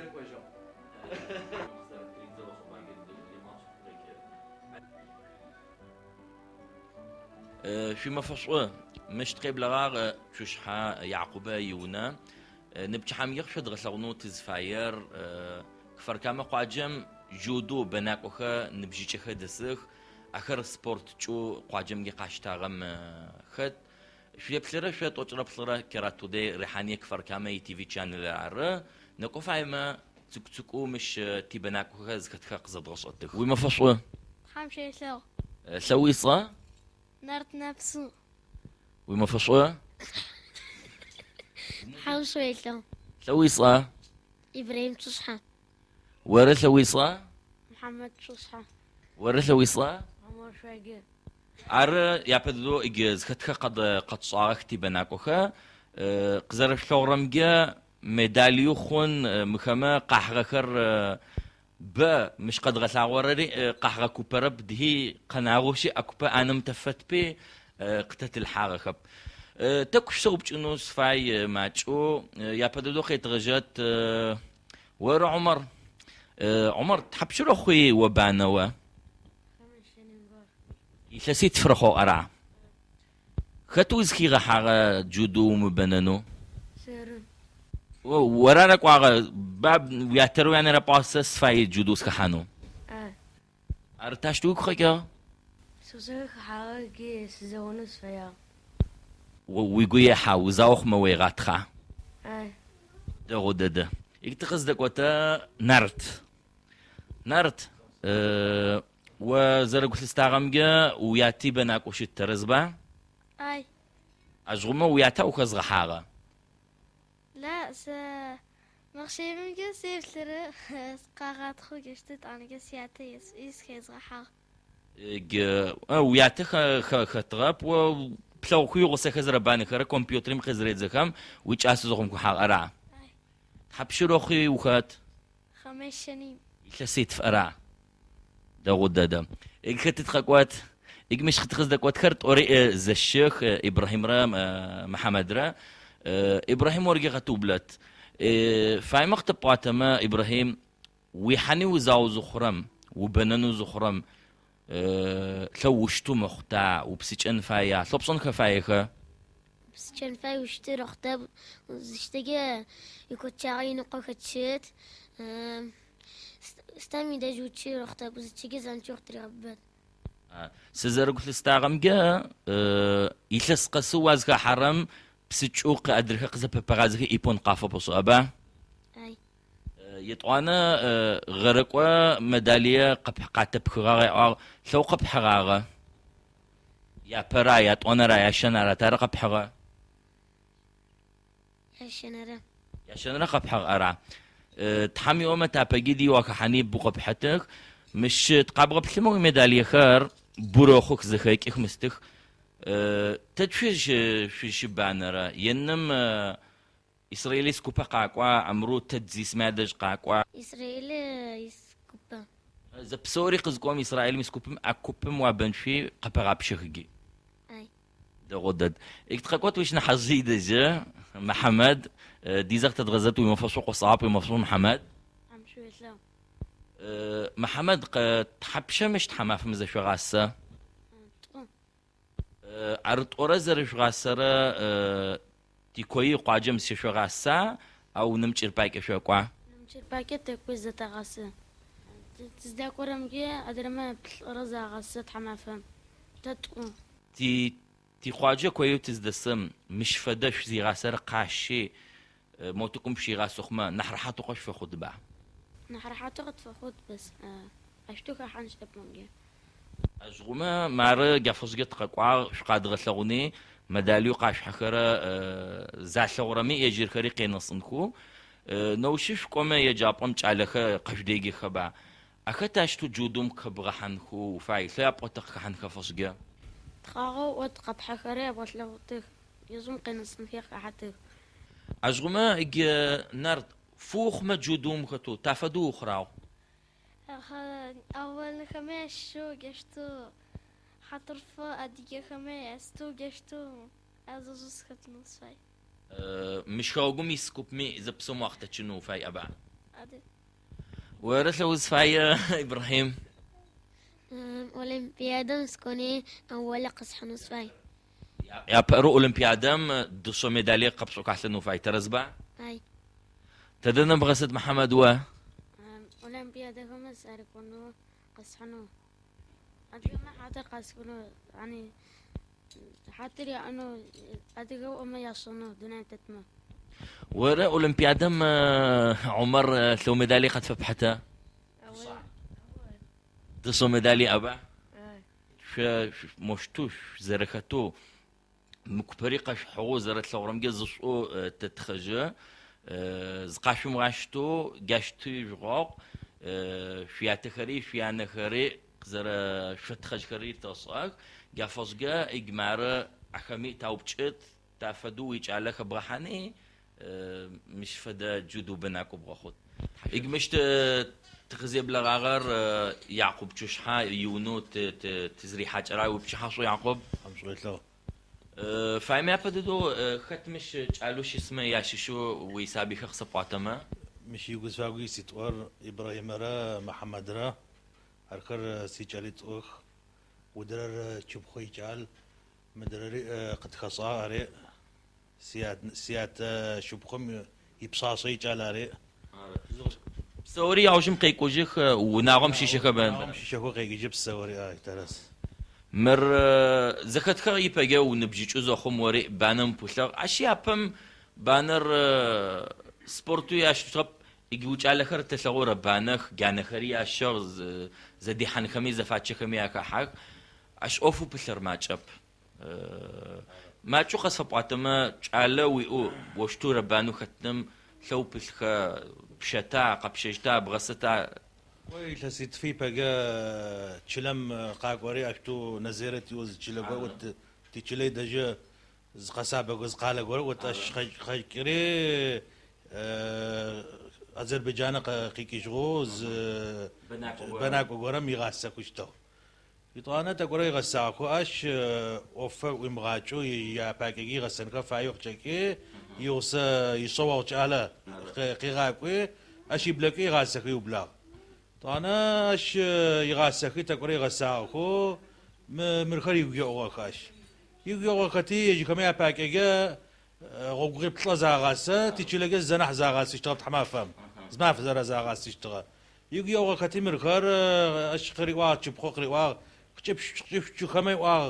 Тыкӏожьыгъ. Шъуимэфэ шӏу! Мыщ тыкъеблэгъагъ Цушъхьэ Якъубэ иунэ. Ныпчыхьэмкӏэ къышъодгъэлъэгъунэу тызфаер Кфар-Камэ къуаджэм джудо бэнакӏохэ ныбжьыкӏэхэр дэсых. Ахэр спорткӏэу къуаджэмкӏэ къаштагъэм хэт. Шъуеплъырэ шъо 1плӏырэ Кера Тудей Рихьание Кфар-Камэ и ТВ чанел ары. Нэкӏо фаемэ цӏыкӏу-цӏыкӏоу мыщ тибэнакӏохэр зыхэтхэр къызэдгъэшӏэтых. Уимэфэ шӏу! Тхьэм шъуелъэгъу. Лъэу уицӏэ? Нарт Нэпсу. Уимэфэ шӏу? Тхьэм шъуелъэгъу. Лъэу уицӏэ? Ибрахьим Цушъхьэ. Оры лъэу уицӏэ? Мухьамэд Цушъхьэ. Оры лъэу уицӏэ? Омар Шагир. Ары, япэ дэдэу иджы зыхэтхэр къэтшӏагъэх тибэнакӏохэр. Къызэрэшъулъэгъурэмкӏэ, медалиеу хъун мыхэмэ къахьыгъэхэр бэ. Мыщ къэдгъэлъагъорэри къахьыгъэ купэрэп, дыхи къэнагъэу щыӏ, а купэ ӏанэм тэфэтпи къытэтылъхьагъэхэп. Тэкӏу шъусэупчӏынэу сыфай макӏэу. Япэ дэдэу къетгъэжьэт оры, Умар. Умар, тхьапшырэ хъуи обанэ о? Илъэситфырэ хъугъ, ара? Хэт узхигъэхьагъэ джудо умыбэнэнэу? Сэры. Ора рэкӏуагъэ, баб, уятэрэ уянэрэ пӏуагъ сэ сыфай джудо схэхьанэу? А. Ар тащтэу угу къэкӏыгъ? Сигъусэхэр хэхьагъэх ыкӏи сызэонэу сыфэягъ. О уигу ехьа, узао хъумэ уегъатхъа? А. Дэгъу дэдэ. Ик тыкъыздэкӏотэ Нарт. Нарт, о зэрэгу лъыстагъэмкӏэ уяти бэнакӏоу щыт, тэрэзба? Ай. Ажъгъумэ уятэ ухэзгъэхьагъэ. Ла, сэ махшемымкӏэ сеплъырэ сыкъагъатхъэу джащтэу етӏанэкӏэ сятэ есӏуи сыхезгъэхьагъ. Уятэ хэтыгъэп, о плъэгъухэу игъусэхэр зэрэбанэхэрэр компьютерым къызыредзэхэм уикӏасэ зыхъум хэхьагъ, ара? Ай. Тхьапшырэ хъуи ухэт? خمس سنين. Илъэситф, ара? Дэгъу дэдэ. Иг хэты тыкъэкӏот? Иг мыщ тыкъыздэкӏотхэр тӏори зэшых, Ибрахьимрэ Мухьамэдрэ. Ибрахьим орги къэтыублэт. Фаемэ къытэпӏуатэмэ, Ибрахьим, уихьани узао зыхъурэм, убэнэнэу зыхъурэм, лъэу ущтэу мэхъута, упсыкӏэн фая, лъэу пшӏэнхэ фаехэ? Упсыкӏэн фай ущтыр охътэ зыщтэкӏэ икотчагъэ иныкъо хэтщыт. Стэм идэжь учыр охътэ зычыги занкӏэу къытыригъэбэт. Сызэрыгу лъыстагъэмкӏэ, илъэс къэсэу уазыхахьэрэм псыкӏэу адрэхэр къызэпэпэгъазэхэ иппон къафэпӏошӏыгъэба? Ай. Етӏуанэ гъэрекӏо медалие къатэпхыгъагъ яӏуагъ, лъэу къэпхьыгъагъэ. Япэра, ятӏонэра, ящэнэра, тары къэпхьыгъэ? Ящэнэрэ. Ящэнэрэ къэпхьыгъ, ара? Тхьэм иӏомэ тапэги ди уахэхьани бу къэпхьытых. Мыщ тыкъабгъэплъымэ уимедалиехэр бурэхъух, зэхэкӏых, мыстых. Тэ шъузщыбанэрэ? Еным Израиль ис купэ къакӏуа, амру тэ дызисмэ ядэжь къакӏуа? Израиль ис купэ. Зэпсэури къызыкӏом Израилым ис купым, а купым уабэншъуи къэпэгъапшэхыги. Ай. Дэгъу дэд. Ик тыкъэкӏот уиш нахьыжъ идэжьы, Мухьамэд. Дизэ къытэдгъэзэт уимэфэшӏу къосагъэп, уимэфэшӏу Мухьамэд. Тхьэм шъуелъэгъу. Мухьамэд, тхьапшэ мыщ тхьамафэм зэшъогъасэ? Тӏу. Ар тӏорэ зэрэжъугъасэрэ тикои къуаджэм зыщышъогъаса, ау нэмыкӏ шъокӏуа? Нэмыкӏ тэкӏо зэтэгъасэ. Тыздэкӏорэмкӏэ адрэмэ плӏырэ загъасэ тхьамафэм. Тэ тӏу. Ти тикъуаджэ коеу тыздэсым мыщ фэдэ шъузигъасэрэ къащи мо тыкӏум шъущигъасэ хъумэ нахь рэхьатэу къышъуфэхъутба? Нахь рэхьатэу къытфэхъут бэс. Ащтэу хэхьан щыӏэп момкӏэ. Ажъгъумэ, мары джафэжъкӏэ тыкъэкӏуагъ, шъукъадгъэлъэгъуни, медалиеу къашъухьэхэрэ залъэгъурэми ежьырхэри къенэсынхэу. Неущы шъукӏомэ еджапӏэм кӏалэхэр къэжъудеджэхэба. Ахэт ащтэу джудом къыхэбгъэхьанхэу уфай, лъэпкъ къыхэхьанхэ фэшӏкӏэ. Тхъагъэу ӏот къэпхьэхэри ябгъэлъэгъутых, ежьым къенэсынхи къыхьатых. Ажъгъумэ, иджы нарт, фу ухъумэ джудом хэтэу, тафэдэу ухъурагъ. Ауэлхэми ящыщэу джащтэу Хьатырфы адыгэхэми ястэу джащтэу азыжъу сыхэтынэу сыфай. Мыщ хэгъэгум ис купми зэпсэум уахътэчынэу уфай аба? Адэ. Оры лъэу узфае, Ибрахьим? Олимпиадэм сыкӏони аулэ къэсхьынэу сыфай. Япэрэ Олимпиадэм дышъэ медалие къэпшӏокалъэнэу уфай, тэрэзба? Ай. Тэдэ нэбгъэсыт, Мыхьамэд, о? Олимпиадэхэмэ сарыкӏонэу къэсхьынэу. Адыгэмэ хьатыр къэсхынэу, яни хьатыр яӏэнэу, адыгэ ыӏомэ яшӏэнэу дунаим тетмэ. Оры Олимпиадэм, Умар, лъэу медалие къэтфэпхьыта? Дышъэ медалие иӏэба? Шъо мощтэу шъузэрэхэтэу, мы купэри къэшъухьыгъэу зэрэтлъэгъурэмкӏэ зышӏоу тэтхъэжьы. Зыкъашъумыгъащтэу джащтэу жъугъэгъу. Шъуятэхэри шъуянэхэри къызэрэшъуфэтхъэжьхэри тэшӏэх. Джа фэшӏкӏэ ыгу мары ахэми таупчӏыт, тафэдэу уикӏалэ хэбгъэхьани, мыщ фэдэ джудо бэнакӏо бгъэхъут. Ыгу мыщ тыкъызеблэгъагъэр Якъуб Чушъхьэ иунэу тызрихьакӏэрэ уипчыхьашӏу, Якъуб. Тхьэм шӏу елъэгъу. Фаеми апэ дэдэу хэт мыщ кӏалэу щысмэ ящыщэу уисабыйхэр къысэпӏуатэмэ? Мыщ игузфагу иситӏор Ибрахьимэрэ Мыхьамэдрэ, архэр сикӏэлитӏух. Удрэр чыпхъу икӏал, мыдрэри къытхэшӏагъ ари сиятэ шыпхъум ипшъашъэ икӏал ари. Псэури аужым къекӏужьых, унагъом щыщэхэ. Унагъом щыщэхэу къекӏыжьы псэури, ай, тэрэз. Мыр зэхэтхыгъ ипэкӏэ уныбжьыкӏэу зэхъум ори банэм пылъыгъ. Ащи апэм банэр спортэу ящытыгъэп. Иджы уикӏалэхэр тэлъэгъу рэбанэх, джанэхэри ящыгъ, зэдихьанхэми зэфачэхэми ахэхьэх. Ащ ӏофэу пылъыр макӏэп. Макӏэу къэсфэпӏуатэмэ, кӏалэ уиӏэу, ощтэу рэбанэу хэтным лъэу пылъхэ, пщэта, къэпщэжьта, бгъэсэта? Кӏо, илъэситф ипэкӏэ чылэм къакӏори ашъуту Назирэт иӏэу зы чылэ горэ ӏут, тичылэ идэжьы зы къэсабэ, зы къалэ горэ ӏут, ащ къэкӏри Азербайджаны къикӏыжьыгъэу зы бэнакӏо горэм игъасэхэу щытыгъ. Итӏанэ тӏэкӏурэ игъэсагъэхэу ащ ӏофыр ӏуимыгъакӏэу япакӏэкӏи игъэсэнхэ фаеу къычӏэкӏи, игъусэ ишъэогъу кӏалэ къигъакӏуи, ащ иблэкӏи игъасэхи ыублагъ. Итӏанэ ащ игъасэхи тӏэкӏурэ игъэсагъэхэу мырхэр игу еӏугъэх ащ. Игу еӏугъэхэти ежьыхэмэ япакӏэкӏэ гъогугъиплӏэ загъасэ, тичылэкӏэ зэ нахь загъасэщтыгъэп тхьамафэм, зы маф зэрэзагъасэщтыгъэ. Игу еӏугъэхэти мырхэр ащ къыриӏуагъ, чыпхъу къыриӏуагъ, къыкӏэпшъучыхэмэ иӏуагъ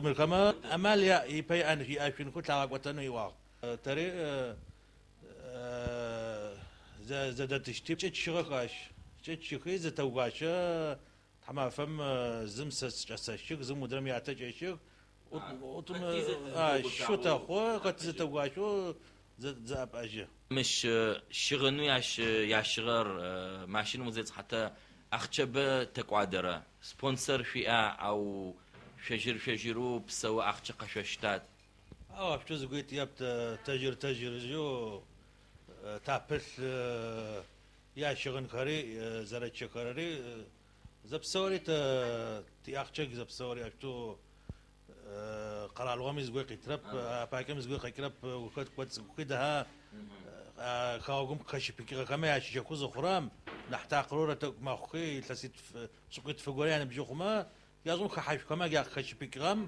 мырхэмэ амал яӏ, ипэ иӏэшъунхэу лъагъэкӏотэнэу иӏуагъ. Тэри зэдэтыщти, кӏэтщыгъэх ащ, кӏэтщыхи зэтэгуащэ тхьамафэм зым сэ сыкӏэсэщых, зым мыдрэм ятэ кӏещых, щы тэхъу, хэти зэтэгуащэу зэӏэпӏэжьы. Мыщ щыгъынэу ящыгъэр машинэм узецӏыхьэтэ ахъчэбэ тэкӏуадэрэ. Спонсор шъуиӏа, ау шъожьыр-шъожьырэу псэу ахъчэ къэшъощта? Ау ахъчэ зыгуи тиӏэп, тэжьыр-тэжьырыжьэу тапылъ ящыгъынхэри зэрэтщэхэрэри зэпсэури тэ тиахъчэ зэпсэури ахъчэу къэралыгъоми зыгуи къитырэп, апакӏэм зыгуи къэкӏырэп, ухэт кӏо цӏыкӏухи дэхьэ хэгъэгум къыхэщыпыкӏыгъэхэмэ ящыщэхэу зыхъурэм нахь такъырэу рэтэкӏу мэхъухи, илъэситф, пшӏыкӏуитф горэ яныбжьы хъумэ, яжъым хэхьашъухэмэ я къыхэщыпыкӏыгъэм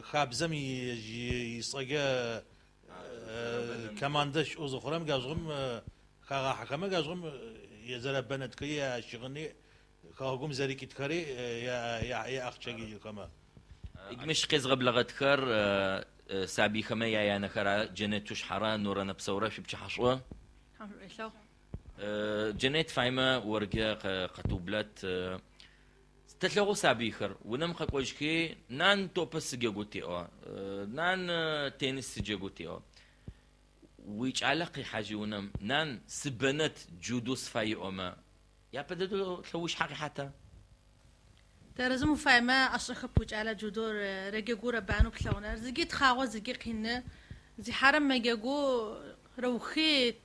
хабзэм исӏэкӏэ командэ щыӏэу зыхъурэм яжъым хагъахьэхэмэ яжъым зэрэбэнэтхэри ящыгъыни хэгъэгум зэрикӏытхэри яахъчэгихэмэ. Мыщ къезгъэблэгъэтхэр сабыйхэмэ яянэхэр Джэнет Чушъхьэрэ Нурэ Нэпсэурэ шъуипчыхьашӏу. Тхьэм шӏу елъэгъу. Джэнет фаемэ оргэ къэтыублэт. Тэлъэгъу сабыйхэр унэм къэкӏожьхи, нан топэ сыджэгут еӏо, нан теннис сыджэгут еӏо. Уикӏалэ къихьажьи унэм, нан сыбэнэт джудо сыфай ыӏомэ, япэ дэдэу лъэушъхьэ къихьата? Тэрэзым уфаемэ ӏэшӏэхэп уикӏалэ джудор рэджэгу рэбанэу плъэгъунэр. Зыгуи тхъагъо, зыгуи къины. Зихьарэм мэджэгу рэухи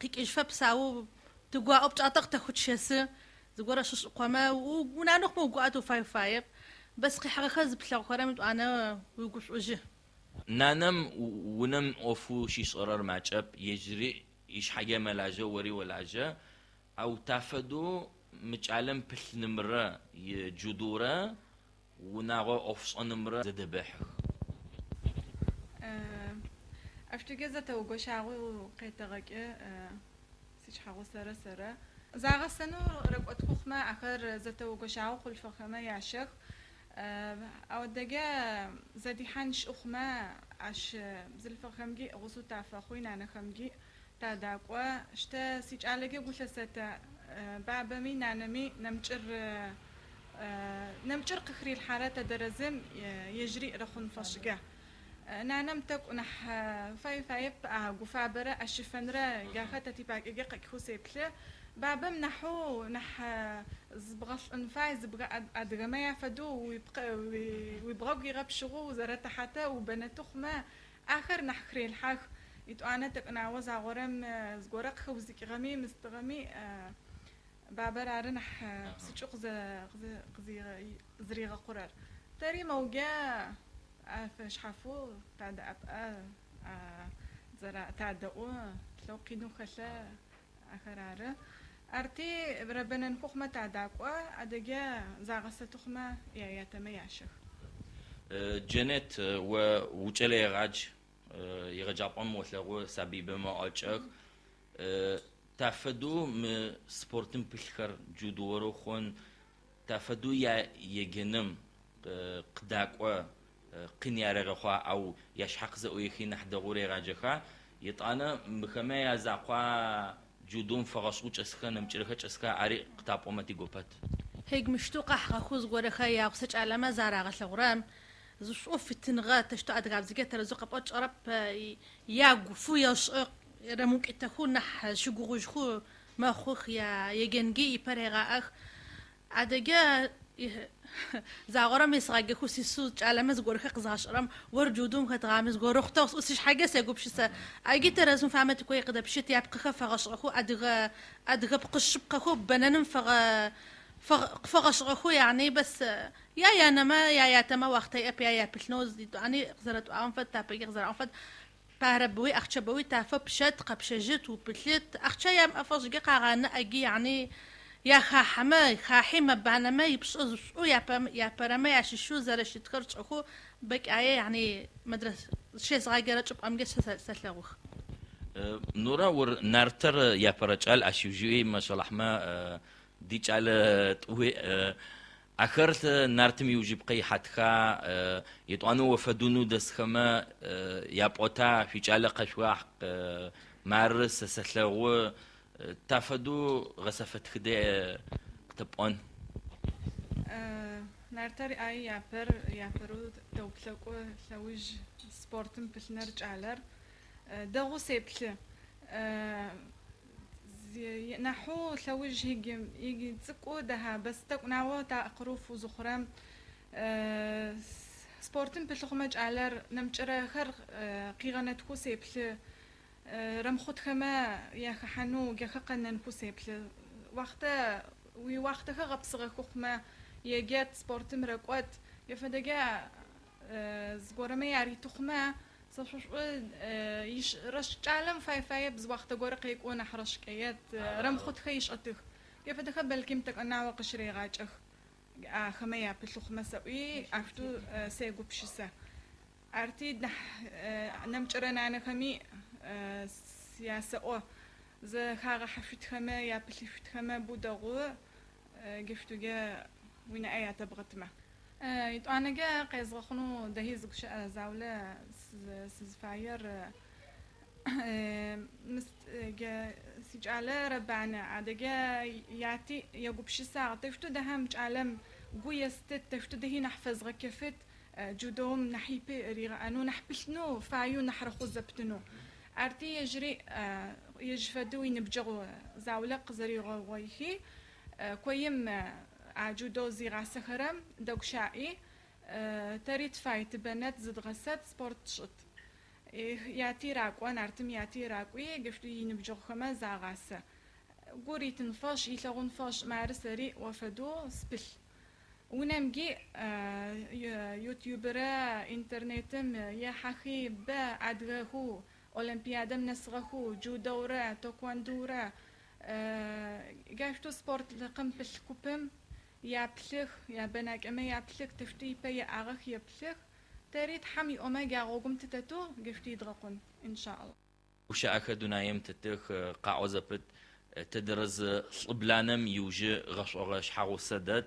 къикӏыжьыфэ псау тыгуаӏо пкӏатӏэ къытэхъу тщэсы. Зыгорэ щышӏыкъомэ, унанэ хъумэ угуӏэт уфай уфаеп. Бэс къихьагъэхэр зыплъэгъухэрэм итӏуанэ уигушӏужьы. Нанэм унэм ӏофэу щишӏэрэр макӏэп, ежьыри Ишъхьэкӏэ мэлажьэ, ори олажьэ. Ау тафэдэу мы кӏалэм пылъынымрэ иджудорэ унагъо ӏофшӏэнымрэ зэдэбэхьых. Аштуге зэтэугощагъэу къетэгъэкӏы сишъхьэгъусэрэ сэрэ. Загъэсэнэу рэкӏотхъу хъумэ, ахэр зэтэугощагъэу хъулъфыгъэхэмэ ящэх. Аудэгэ зэдихьан щыӏ хъумэ, ащ бзылъфыгъэхэмгьи гъусэу тафэхъуи, нанэхэмгьи тадакӏо. Щтэ сикӏалэги гу лъысэтэ бабэми нанэми нэмыкӏыр нэмыкӏыр къыхырилъхьэрэ тэдэрэзым ежьыри рэхъун фэшӏыкӏэ. Нанэм тӏэкӏу нахь фай-фаеп а гуфабэрэ ащыфэнрэ джахэр тэ типакӏэкӏэ къэкӏхэу сеплъы. Бабэм нахьэу нахь зыбгъэлӏын фай, зыбгъэ адыгэмэ яфэдэу уибгъэгу игъэпщыгъэу узэрэтэхьатэ убэнэты хъумэ, ахэр нахь хырелъхьэх. Итӏуанэ тӏэкӏунауэ загъорэм зыгорэ къыхэузыкӏыгъэми, мыстыгъэми бабэр ары нахь псыкӏэу къызэригъэхъурэр. Тэри мэугэ афэшъхьафэу тадэӏэпыӏэ, тадэӏу, лъэу къинэу хэлъэ ахэр ары. Арти рэбэнэнхэу хъумэ тадакӏо, адыгэ загъэсэты хъумэ яятэмэ ящэх. Джэнет, о укӏэлэегъадж, егъэджапӏэм олъэгъу сабыибэмэ ӏокӏэх. Тафэдэу мы спортым пылъхэр джудорэу хъун, тафэдэу я еджэным къыдакӏо къин ярегъэхъуа, ау яшъхьэ къызэӏуехи нахь дэгъоу регъаджэха. Етӏанэ мыхэмэ язакъуа джудом фэгъэшӏэу кӏэсхэ, нэмыкӏырэхэр кӏэсха, ари къытапӏомэ тигопэт. Хегмышту къахьгъэху зыгорэхэ ягъусэ кӏалэмэ зарагъэлъэгъурэм, зышӏу фитыныгъэ тэщту адыгабзэкӏэ тэрэзэу къэпӏо тшӏэрэп, ягу фу ешӏы, рэмыукӏытэхэу нахь щыгугъужьхэу мэхъух, я еджэнги ипэ регъаӏэх. Адыгэ загъорэм есгъаджэхэу сисэу кӏалэмэ зыгорэхэр къызашӏэрэм, ор джудом хэтыгъами зыгорэ хъутыгъ, сӏоу сишъхьэкӏэ сегупшысэ. Аги тэрэзым фамэ тыкӏуи къыдэпщыт, япкъыхэр фэгъэшӏыгъэхэу, адыгэ адыгэ пкъы шъыпкъэхэу бэнэным къыфэгъэшӏыгъэхэу, яни бэс я янэмэ, я ятэмэ уахътэ иӏэп, я япылъынэу итӏуани къызэрэтӏуагъэм фэд, тапэкӏи къызэраӏуагъэм фэд. Парэбэуи, ахъчэбэуи тафэ пщэт, къэпщэжьыт, упылъыт. Ахъчэ ямыӏэ фэшӏыкӏэ къагъанэ ӏэги, яни яхахьэмэ, хахьи мэбанэмэ, ипшӏэ зышӏу япэрэмэ ящыщэу зэрэщытхэр тшӏэхэу бэкӏае, яни мадрас щезгъаджэрэ чӏыпӏэмкӏэ сэлъэгъух. Нура, ор нартэр япэрэ кӏал, ащ ыужи машалахьмэ ди кӏалэ тӏуи ахэр нартым иужьыпкъэ ихьатха, етӏуанэу офэдуну дэсхэмэ япӏота, шъуикӏалэ къэшъуахь, мары сэ сэлъэгъу, тафэдэу гъэсэфэ тхыдэ къытэпӏон. Нартэр ай япэр япэрэу тэуплъэкӏо лъэуж спортым пылъынэр кӏалэр. Дэгъоу сеплъы. Нахьэу лъэуж иги цӏыкӏу дэхьа, бэс тӏэкӏу нао такъырэу фузыхъурэм спортым пылъы хъумэ кӏалэр нэмыкӏырэхэр къигъэнэтхэу сеплъы. Рэмхъутхэмэ яхэхьанэу, джахэ къэнэнхэу сеплъы. Уахътэ уиуахътэхэр гъэпсыгъэхэу хъумэ, еджэт, спортым рэкӏот, ефэдэкӏэ зыгорэмэ яриты хъумэ, сэ шъушӏу кӏалэм фай-фаеп зы уахътэ горэ къекӏо нахь рэшӏкӏэет, рэмхъутхэ ишӏэтых. Ефэдэхэр бэлким тӏэкӏунауэ къыщырегъакӏэх. Ахэмэ япылъы хъумэ сэӏуи, ахту сегупшысэ. Арти нахь нэмыкӏырэ нанэхэми ясэӏо зэхагъэхьэшъутхэмэ, япылъышъутхэмэ бу дэгъу гешъутугэ уинаӏэ ятэбгъэтымэ. Итӏуанэкӏэ къезгъэхъунэу дэхи зы гущыӏэ заулэ сызыфаер сикӏалэ рэбанэ, адыгэ яти егупшысагъ. Тэшъуту дэхьэм кӏалэм гу естыт, тэшъуту дэхи нахь фэзгъэкефыт, джудом нахь ипи ригъэӏэнэу, нахь пылъынэу, фаеу нахь рэхъу зэптынэу. Арти ежьыри ежь фэдэу иныбджэгъу заулэ къызэригъэгъойхи, коим а джудо зигъасэхэрэм дэгущаӏи, тэри тыфай тыбэнэт, зыдгъэсэт, спорт тшӏыт. Яти ракӏо, нартым яти ракӏуи, гешъуту иныбджэгъухэмэ загъасэ. Гур итын фэшӏ, илъэгъун фэшӏ мары сэри о фэдэу спылъ. Унэмги ютубэрэ интернетым ехьахи бэ адыгэхэу Олимпиадэм нэсыгъэхэу джудоурэ тэквондоурэ джащтэу спорт лъэкъым пылъ купым яплъых, ябэнакӏэмэ яплъых, тэшъути ипэ еӏагъэх еплъых. Тэри Тхьэм иӏомэ джа гъогум тытэтэу джащтэу идгъэкъун, иншалла. Гущыӏэхэр дунаим тетых, къаӏо зэпыт. Тэдэрэ зы лӏыбланэм иужьы гъэшӏогъэ шъхьэгъусэ дэт.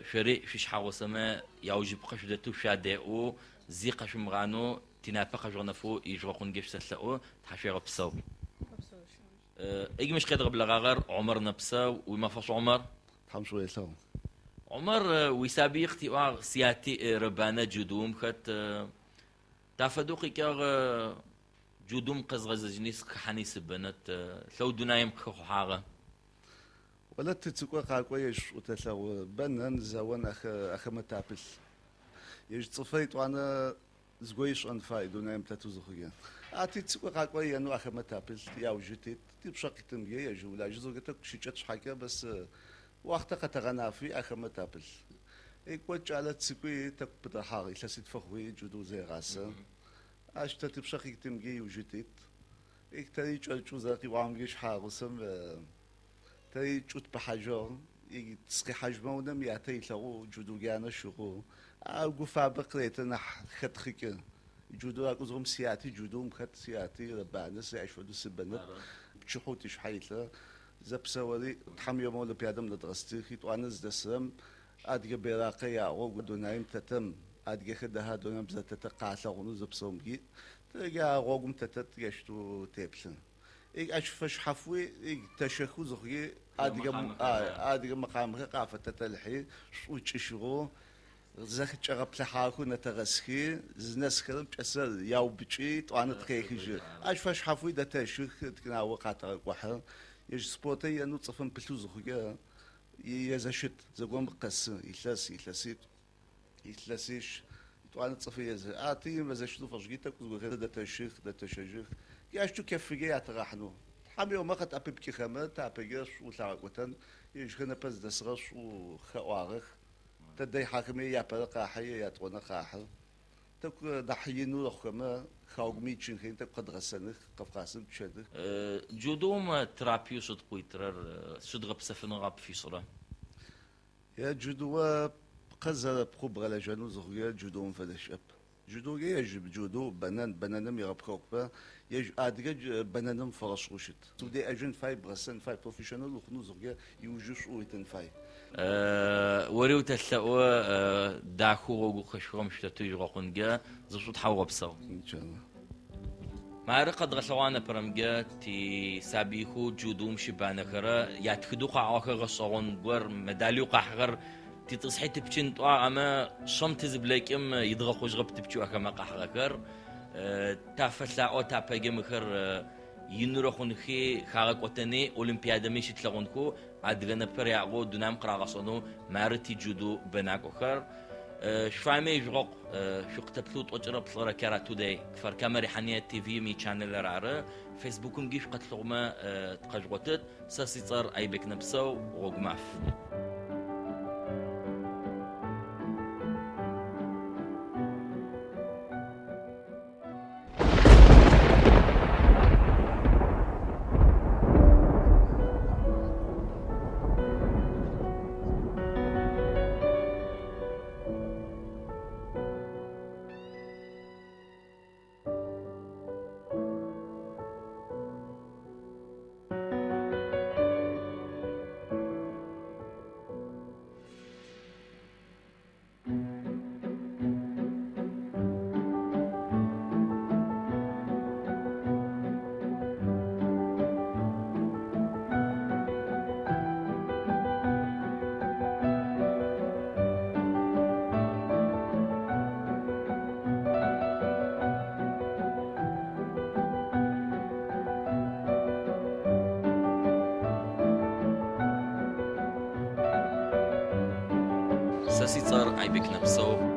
Шъори шъуишъхьэгъусэмэ яужьыпкъэ шъудэтэу шъуадеӏэу, зи къэшъумыгъанэу, тинапэ къэжъугъэнэфэу ижъугъэкъунгэ шъусэлъэӏу, тхьашъуегъэпсэу. Ыгу мыщ къедгъэблэгъагъэр Омар Нэпсэу, уимэфэшӏ Омар. Тхьэм шӏу елъэгъу. Омар, уисабый къытиӏуагъ, сяти рэбанэ джудоум хэт. Тафэдэу къикӏыгъ джудоум къэзгъэзэжьыни сыкъыхьани сыбэнэт, лъэу дунаим къыхэхъухьагъэ. Олэ тыцӏыкӏо къакӏо ежь шӏу тэлъэгъу, бэнэн, зэон ахэмэ тапылъ. Ежь цӏыфэ итӏуанэ зыгой ышӏэн фай дунаим тэтэу зыхъуге. А тицӏыкӏо къакӏо енэу ахэмэ тапылъ, яужьы тит, типшъэ къитымге ежь улажьэ зыхъуге тӏэкӏу щыкӏэт шъхьакӏэ бэс уахътэ къэтэгъэнафи ахэмэ тапылъ. Икӏо кӏалэ цӏыкӏуи тӏэкӏу пыдэхьагъ, илъэситфэ хъуи джудоу зегъасэ. Ащ тэ типшъэ къитымге иужьы тит. Ик тэри кӏэрыкӏэу зэрэкъиӏуагъэмге шъхьэгъусэм тэри чӏыт пыхьажьыгъ. Сыкъихьажьмэ унэм ятэ илъэгъу джудоу янэ щыгъэу. А гу фабэ къыреты нахь хэтхъыкӏы. Джудоу акӏузгъом сяти джудоум хэт сяти рэбанэ сэ ащ фэдэу сыбэнэт. Пчыхьэу тишъхьэ илъэ. Зэпсэури Тхьэм иӏомэ олимпиадэм нэдгъэстых. Итӏуанэ зыдэсырэм адыгэ бейракъэ яӏыгъэу дунаим тэтэм адыгэхэр дэхьа дунаим бзэ тэтэ къалъэгъунэу зэпсэумги. Тэри а гъогум тэтэт ещтэу теплъы. Ащ фэшъхьафуи тэщэхэу зыхъуги адыгэ мэкъамэхэр къафэтэтэлъхьи шӏу кӏыщыгъэу зэкӏэгъэплъыхьахэу нэтэгъэсхи зынэсхэрэм кӏэсэр яубыкӏи тӏуанэ тыкъехыжьы. Ащ фэшъхьафуи дэтэщых тыкӏынагъо къатэгъэкӏухьы. Ежь спортыр енэу цӏыфым пылъэу зыхъукӏэ езэщыт зэгом къэсы илъэс, илъэситӏу, илъэсищ тӏуанэ цӏыфыр езы. А ти мэзэщытэу фэшӏыги тӏэкӏу зыгорэхэр дэтэщых, дэтэщэжьых. Ащтэу кефыге ятыгъахьынэу. Тхьэм иӏомэ къэтӏэпыпкӏыхэмэ тапэкӏэ шӏу лъагъэкӏотэн. Ежьхэр непэ зыдэсыгъэ шӏу хэӏуагъэх. Тэ дэйхьахэми япэрэ къахьы, ятӏонэ къахьы. Тӏэкӏу нахь инэу рэхъухэмэ хэгъэгуми ичынхэри тӏэкӏу къэдгъэсэных, Кавказым тщэных. Джудоум терапиеу шъыд къыуитырэр, шъыд гъэпсэфыныгъэ пфишӏырэ? Е джудоуэ пкъэ зэрэпхъу бгъэлэжьэнэу зыхъуге джудоум фэдэ щыӏэп. Джудоуге ежь джудоу бэнэн, бэнэным егъэпхэгъупэ, ежь адыгэ бэнэным фэгъэшӏыгъэу щыт. Удеӏэжьын фай, бгъэсэн фай, профессионал ухъунэу зыхъуге иужьы шӏу уитын фай. Ори утэлъэӏо дахэу гъогу къыхэшъухыгъэм шъутэтэу ижъугъэкъунгэ зышӏу тхьаугъэпсэу. Иншалла. Мары къэдгъэлъэгъуа нэпэрэмгэ ти сабыйхэу джудоум щыбанэхэрэ ятхыдэу къаӏуагъэхэр гъэшӏэгъон гор, медалэу къахьыгъэр титӏысхьи тыпчын тӏуагъ, амэ шъэм тызыблэкӏым идгъэхъужьыгъэп тыпчэу ахэмэ къахьыгъэхэр. Тафэлъаӏо тапэкӏэ мыхэр инурэ хъунхи хагъэкӏотэни олимпиадэми щытлъэгъунхэу адыгэ нэпэр яӏыгъэу дунаим къырагъэшӏэнэу мары ти джудоу бэнакӏохэр. Шъуфаемэ ижъугъэкъу шъукъытэплъэу тӏокӏырэ плӏырэ Кара Today Кфар-Камэ Рихьание ТВ-м ичанелыр ары. Фейсбукымги шъукъэтлъэгъумэ тыкъэжъугъотыт. Сэ сицӏэр Айбек Нэпсэу, гъогу маф. Сэ сицӏэр Айбек Нэпсэу.